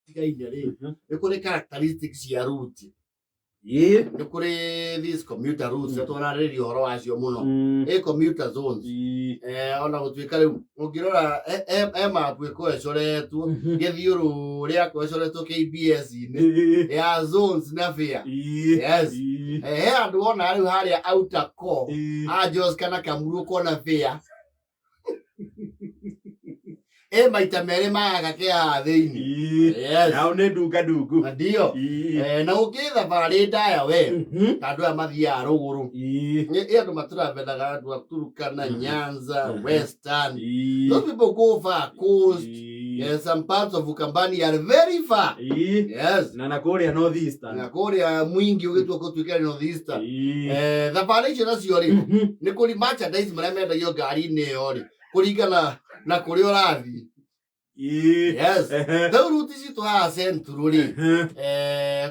Tigaine rĩ, nĩ kũrĩ characteristics cia route. Nĩ kũrĩ these commuter routes, mm. twararĩrĩria ũhoro wacio mũno. Ĩ commuter zones. Ona gũtuĩka rĩu ũngĩrora he mapu ĩkoragwo ĩcoretwo gĩthiũrũrĩ yakorwo ĩcoretwo KBS-inĩ ya zones na fare. Yes. He andũ wona rĩu harĩa outer core a Jos kana Kamuru ũkona fare ĩ maita merĩ ma gaka ke haha thĩinĩ. Yes. Nao nĩ ndunga ndungu. Na ndio. Na gũkĩrĩ thabarĩ ndaya we, ta andũ aya mathiaga rũgũrũ. Nĩ andũ matũrabenaga, andũ a Turkana, Nyanza, Western. Those people go far, coast. Yes, some parts of Ukambani are very far. Yes. Na kũrĩa North Eastern. Na kũrĩa mwingi ũgĩtua gũtuĩka North Eastern. Thabarĩ icio nacio rĩ, nĩ kũrĩ merchandise marĩa mendagio ngari-inĩ ĩyo rĩ, kũringana na kũrĩa ũrathiĩ. Yes. Rĩu ruti citũ haha Central rĩ,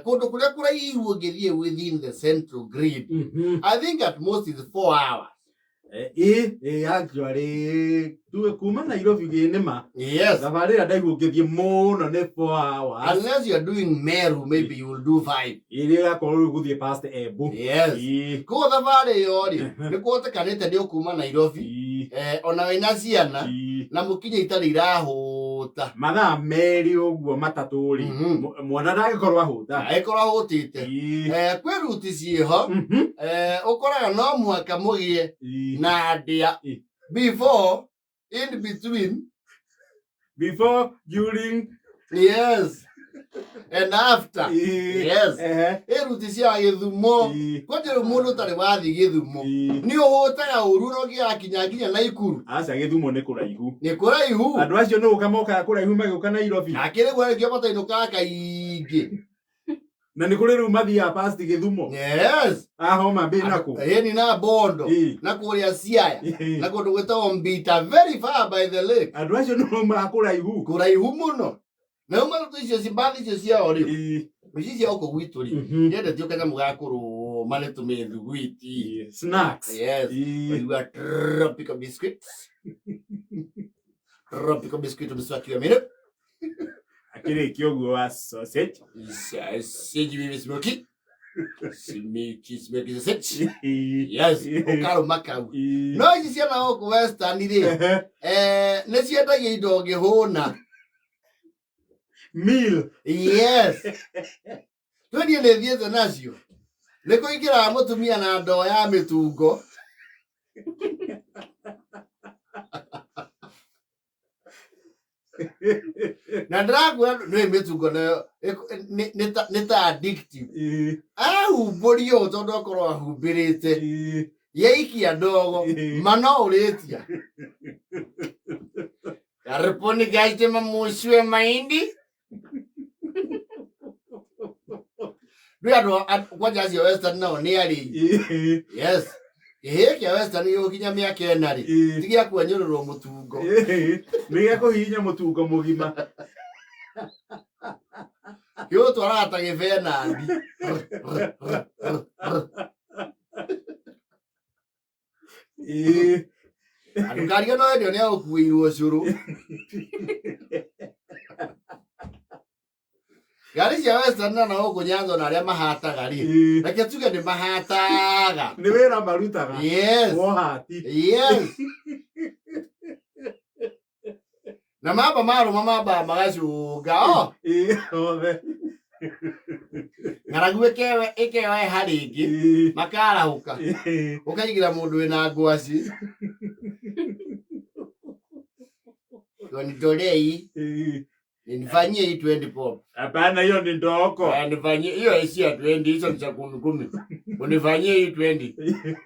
kũndũ kũrĩa kũraihu ũngĩthiĩ within the central grid, I think at most is 4 hours. Ĩ actually tuge kuma Nairobi gĩ nĩ ma thabarĩ ĩrĩa ndaihu ũngĩthiĩ mũno nĩ 4 hours. Unless you are doing Meru, maybe you will do 5. Ĩrĩa ĩgakorwo rĩu gũthiĩ past Embu. Yes. Koguo thabarĩ ĩyo rĩ, nĩ kũhotekanĩte nĩ ũkuma Nairobi, ona wĩna ciana, na mũkinye itarĩ irahũta. Mathaa 2 ũguo 3 rĩ, mwana ndangĩkorwo ahũta. Angĩkorwo ahũtĩte. Kwĩ ruti ciĩho, ũkoraga no mũhaka mũgĩe na ndĩa before, in between, Before, during, yes, and after. Yes. Ĩ ruti cia Gĩthumo. Kwanja rĩu mũndũ ũtarĩ wathiĩ Gĩthumo, nĩ ũhũtaga ũru no ũngĩgakinya nginya Naikuru. Aca, Gĩthumo nĩ kũraihu. Nĩ kũraihu. Andũ acio nĩ gũka mokaga kũraihu magĩũka Nairobi. Nake rĩu arĩkĩo matainũkaga kaingĩ. Na nĩ kũrĩ rĩu mathiaga past Gĩthumo. Yes. A Homa Bay nako. Ĩni na Bondo. Na kũrĩa Siaya. Na kũndũ gwĩtagwo Mbita, very far by the lake. Andũ acio nĩ maumaga kũraihu. Kũraihu mũno. Na rĩu matatũ icio mbathi icio ciao rĩ, ici cia gũkũ gwitũ rĩ, nyendetio kanyamũ ga kũrũma nĩ tũmĩthuguiti. Snacks. Yes. Ũigua tropical biscuits. Tropical biscuit mswaki wa mĩrũ. Akĩrĩkia ũguo wa sausage. Sausage with smoky. Smoky, smoky sausage. Yes, ũkarũma kau. No ici ciana gũkũ Western rĩ, nĩ ciendagia indo ũngĩhũna. Meal. Yes. Twĩ niĩ nĩ thiĩte nacio. Nĩ kũingĩraga mũtumia na ndoo ya mĩtungo. Na ndĩrakwĩra nĩ mĩtungo nayo nĩ ta addictive. Ahumbũrio ũũ tondũ akorwo ahumbĩrĩte yaikia ndogo ma no ũrĩtia. Karibuni customer, muciwe mahindi. Ndwĩ andũ kwanja acio Western nao nĩ arĩi. Yes. Kĩhĩĩ kĩa Western gĩgũkinya mĩaka 4 rĩ, ti gĩa kwenyũrĩrwo mũtungo. Nĩ gĩa kũhihinya mũtungo mũgima. Gĩgũtwaraga ta gĩbenandi. Ndũkaria no endio nĩ agũkuĩirwo cũrũ. Ngari cia Western na gũkũ Nyanza na arĩa mahataga rĩ, reke tuge nĩ mahataga. Nĩ wĩra marutaga. Yes. Wohati. Yes. Na mamba marũma mambaga magacũnga o. Othe. Ng'aragu ĩkeoeha rĩngĩ, makarahũka. Ũkaigĩra mũndũ wĩna ngwaci. Nitolei. Nifanyie hii 20 bob. Hapana, hiyo ni ndoko. Nifanyie hiyo si ya 20, hizo ni za kumi kumi. Unifanyie hii 20.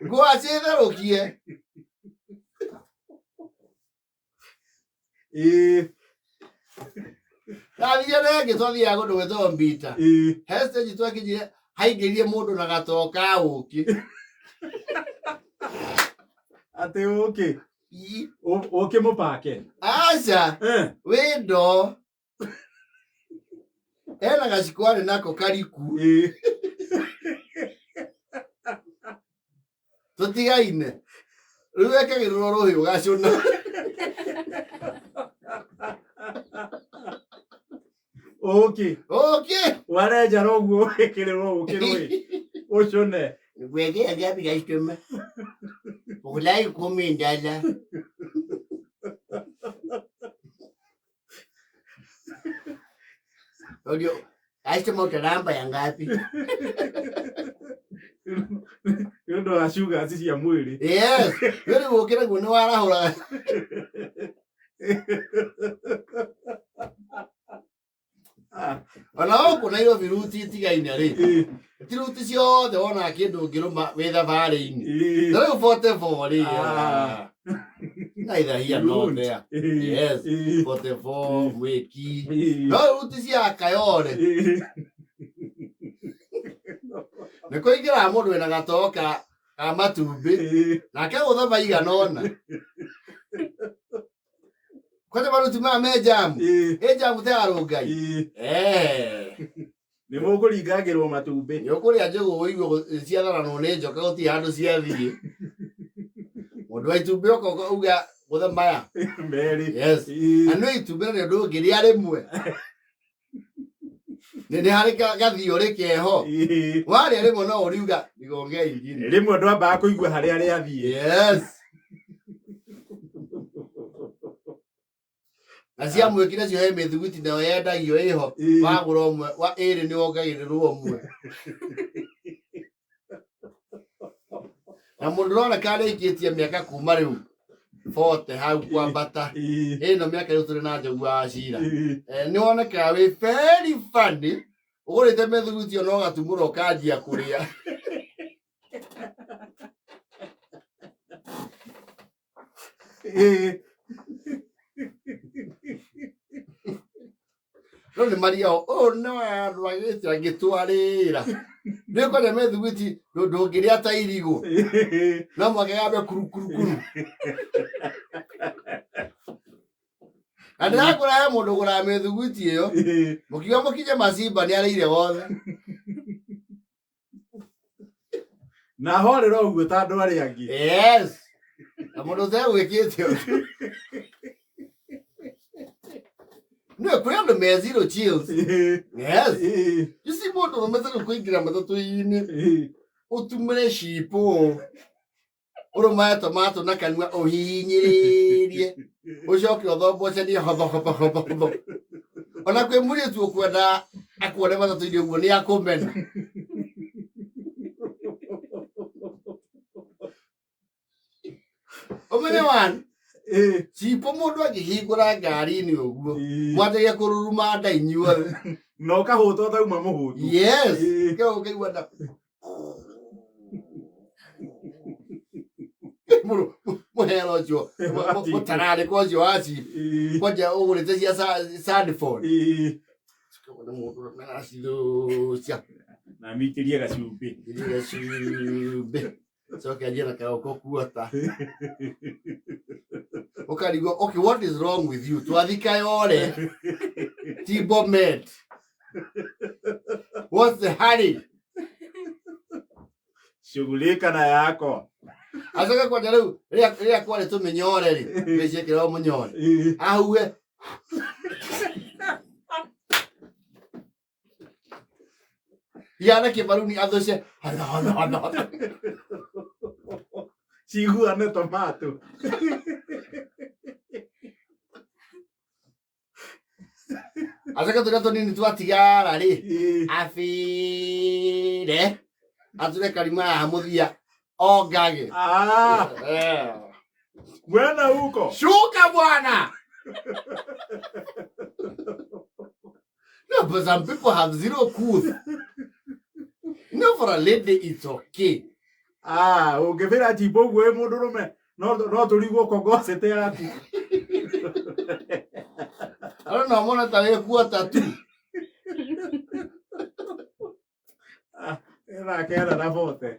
Ngwaci therũkie. Ndathire rĩngĩ twathiaga kũndũ gwĩtagwo Mbita. He stage twakinyire haingĩrire mũndũ na gatoo ka ũkĩ. Atĩ ũkĩ? Ũkĩ mũpake? Aca, wĩ ndoo. Ena gaciko arĩ nako kariku. Tũtigaine. Rĩu ekagĩrĩrwo rũhĩ ũgacũna. Ũkĩ. Ũkĩ. Warenjara ũguo wĩkĩrĩrwo ũkĩ rũĩ. Ũcũne. Gwekea ngapi customer? Ukulai 10 ndala. Odio, customer utaramba ya ngapi? Nĩ ũndũ wa sugar cia mwĩrĩ. Yes, rĩu gũkĩra guo nĩ warahũra. Ona gũkũ Nairobi ruti itigaine rĩ, ti ruti ciothe wonaga kĩndũ ũngĩrũma wĩ thabarĩ-inĩ. Ta rĩu 44 rĩ, neither here nor there. Yes, 44 Mwĩki. No ruti cia Kayole nĩ kũingĩraga mũndũ wĩna gatoo ka matumbĩ nake gũtha maigana ũna. Kwanja maruti maya me jamu. Ĩ jamu ta ya rũngai. Eh. Nĩ mũkũringangĩrwo matumbĩ. Nĩ ũkũrĩa njũgũ ũigue ciatharanwo nĩ njoka gũtirĩ handũ ciathiĩ. Mũndũ wa itumbĩ oka uga gũtha maya. Merĩ. Yes. Na nĩ itumbĩ narĩo ndũngĩrĩa rĩmwe. Nĩ harĩ gathiũrĩ keho. Warĩa rĩmwe no ũriuga ndigonge ingine. Rĩmwe ndwambaga kũigua harĩa rĩathiĩ. Yes. Na cia mwĩki nacio he mĩthuguti nayo yendagio ĩho. Wagũra ũmwe wa ĩrĩ nĩ wongagĩrĩrwo ũmwe. Na mũndũ ũroneka arĩkĩtie mĩaka kuma rĩu 40 hau kwambata. Ĩno mĩaka rĩu tũrĩ na Njogu wa Cira. Nĩ wonekaga wĩ very funny ũgũrĩte mĩthuguti ona ũgatumũra ũkanjia kũrĩa. No nĩ maria ũyũ nĩ andũ agĩte angĩtwarĩra. Nĩ kwanja mĩthuguti ndũngĩrĩa ta irigũ. No mũhaka yambe kuru kuru kuru. Na ndĩrakũra he mũndũ ũgũraga mĩthuguti ĩyo. Mũkiuga mũkinye macimba nĩ arĩire wothe. Na horera ũguo ta andũ arĩa angĩ. Yes. Na mũndũ ũtegwĩkĩte ũndũ. Nĩ kũrĩ andũ me zero chills. Yes. You see mũndũ ũrũme ta rĩu kũingĩra matatũ-inĩ ũtumĩre cipũ ũrũmae tomato na kanua ũhihinyĩrĩrie ũcoke ũthombocanie hotho hotho hotho hotho. Ona kwĩ mũirĩtu ũkwenda akuone matatũ-inĩ ũguo nĩ akũmena. Ũmenye one cipũ mũndũ angĩhingũra ngari-inĩ ũguo mwanjagia kũruruma nda inyuothe. Na ũkahũta ũtauma mũhũtu. Yes. Kĩo ũkaigua nda. Mũhera ũcio mũtararĩko ũcio wa cipũ kwanja ũgũrĩte cia Sandford. Mũndũ aracithũcia. Na mitĩrie gacumbĩ. Gacumbĩ. Coke anjie na karoko kuota. Ũkarigwo, okay, what is wrong with you? Twathi Kayole. Tibomet. What's the hurry? Shughulika na yako. Acoke kwanja rĩu rĩrĩa kwarĩ tũmĩnyore rĩ, wĩciĩkĩra mũnyore. Ahuhe. Ihana kĩbaruni athũce. Hana hana hana. Ciguane tomato. Acoke tũrĩa tũnini twatigara rĩ, abire ature karima haha mũthia ongage. Bwana huko. Shuka bwana. No, but some people have zero couth. No, for a lady it's okay. Ũngĩbĩra njimbo ũguo wĩ mũndũ rũme no tũrigwo kongocete yaku. I don't know, mona ta wĩ kuota tu. Ĩna kenda na bote.